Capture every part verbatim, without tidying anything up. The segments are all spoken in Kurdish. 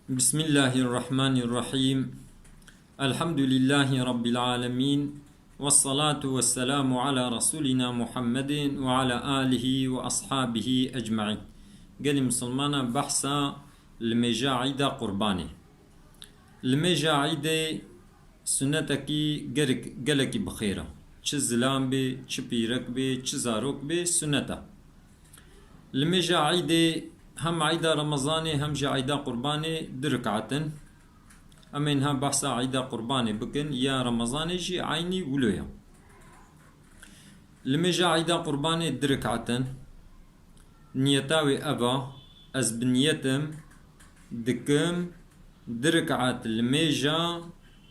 Bismillahirrahmanirrahim. Elhamdülillahi Rabbil alemin. Vessalatu vesselamu ala Resulina Muhammedin ve ala alihi ve ashabihi ecmaîn. Gelî misilmana behsa limêja Îda Qurbanê. Limêja Îdê sunnetekî gerek-, gelekî bi xêr e. Çi zilam bê, çi pîrek bê, çi zarok bê, sunnet e. Limêja Îdê hem Îda Remezanê hem jî Îda Qurbanê du rik'at in. Em ê niha behsa Îda Qurbanê bikin, ya Remezanê jî eynî wilo ye. Limêja Îda Qurbanê du rik'at in. Niyeta wê ev a, ez bi niyetim dikim du rik'at limêja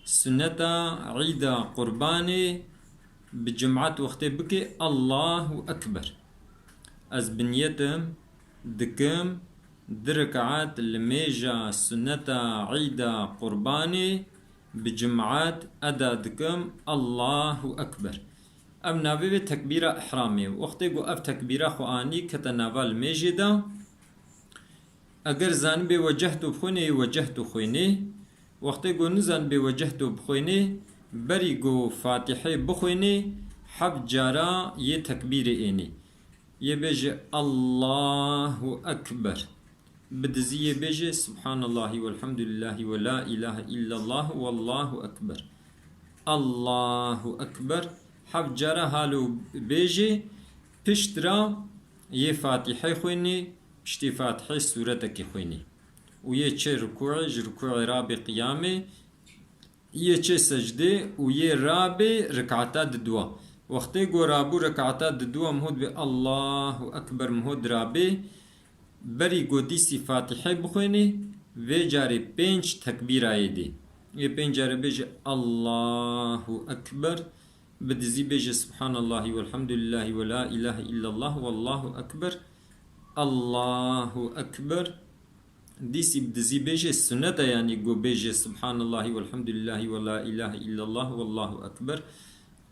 sunneta Îda Qurbanê bi cimat wextê bike, Allahu Ekber. Ez bi niyetim dikim du rik'at limêja sunneta Îda Qurbanê bi cimat eda dikim, Allahu Ekber. Ev navê vê tekbîra ihramê. Wextê ku ev tekbîra xwe anî kete nava limêjê de, eger zanibê wecehtu bixwînê, yê wecehtu xwînê. Wextê ku nizanibê wecehtu bixwînê, berî ku Fatîhê bixwînê, heft cara yê tekbîrê ênê. Yê bêje Allahu Ekber. Bi dizî yê bêje Subhanallahi velhamdulillahi ve la ilahe illallah vallahu ekber. Allahu Ekber. Heft cara halo bêje, pişt ra yê Fatîhê xwînê, piştî Fatîhê sûretekî xwînê. Û yê çê rukûê, ji rukûê rabê qiyamê, yê çê secdê û yê rabê rikata didua. Wextê ku rabû rikata didua, miho dibê Allahu Ekber, miho dirabê, berî ku dîsî Fatîhê bixwênê, vê carê pênc tekbîra yê dê. Yê pênc carê bêje Allahu Ekber, bi dizî bêje Subhanallahi velhamdulillahi ve la ilahe illallah vallahu ekber. Allahu Ekber. Dîsî bi dizî bêje, sunnet e, yanî ku bêje Subhanallahi velhamdulillahi ve la ilahe illallah vallahu ekber.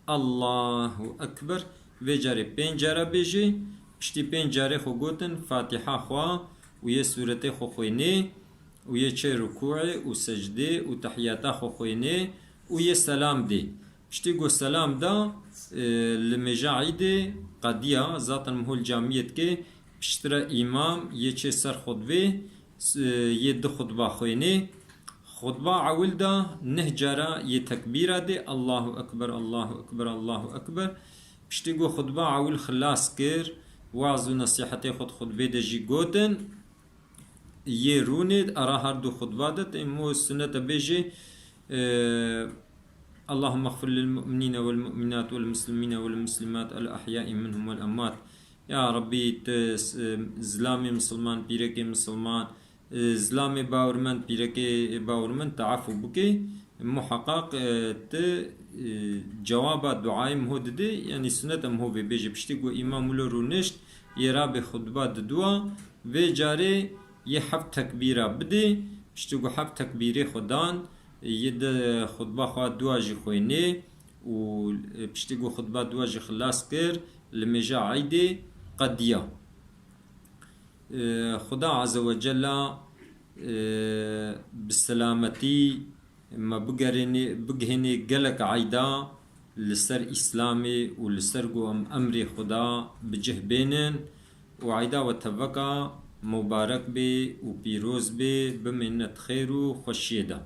Allahu Ekber. Vê carê pênc cara bêje, piştî pênc carê xwe gotin, Fatiha xwe û yê sûretê xwe xwênê û yê çê rukûê û secdê û tehiyata xwe xwênê û yê selam dê. Piştî ku selam da, e, li mêja Îdê qediya, zaten miho li camiyê dike, piştre îmam yê çê ser xutbê, s-, e, yê du xutba xwênê. Xutba ewil da neh cara yê tekbîra dê, Allahu Ekber, Allahu Ekber, Allahu Ekber. Piştî ku xutba ewil xilas kir, waz û nesîhetê xwe di xutbê de jî gotin, yê rûnê ara her du xutba de, tê mo sunnet e bêjê, e, Allahümme xfir lil mu'minine vel mu'minat vel muslimine vel muslimat el ahyai minhum vel emwat. Ya Rabbî, tu s-, zilamê misilman, pîrekê misilman, e, zilamê bawirmend, pîrekê bawirmend, tu efû bike. Muheqeq, e, tu, e, cewaba duayê miho didê, yanî sunnet e miho vê bêje. Piştî ku îmam wilo rûnişt, yê rabê xutba didua, vê carê yê heft tekbîra bidê, piştî ku heft tekbîrê xwe dan, yê de xutba xwe dua jî xwênê û, e, piştî ku xutba dua jî xilas kir, li mêja Eydê qediya. E, Xuda Azze ve Cella, e, bi selametî me bigerênê, bigihênê gelek eyda li ser Îslamê û li ser ku em emrê Xuda bi cih bênin û eyda we teveka mubarek bê û pîroz bê, bimîne di xêr û xweşiyê de.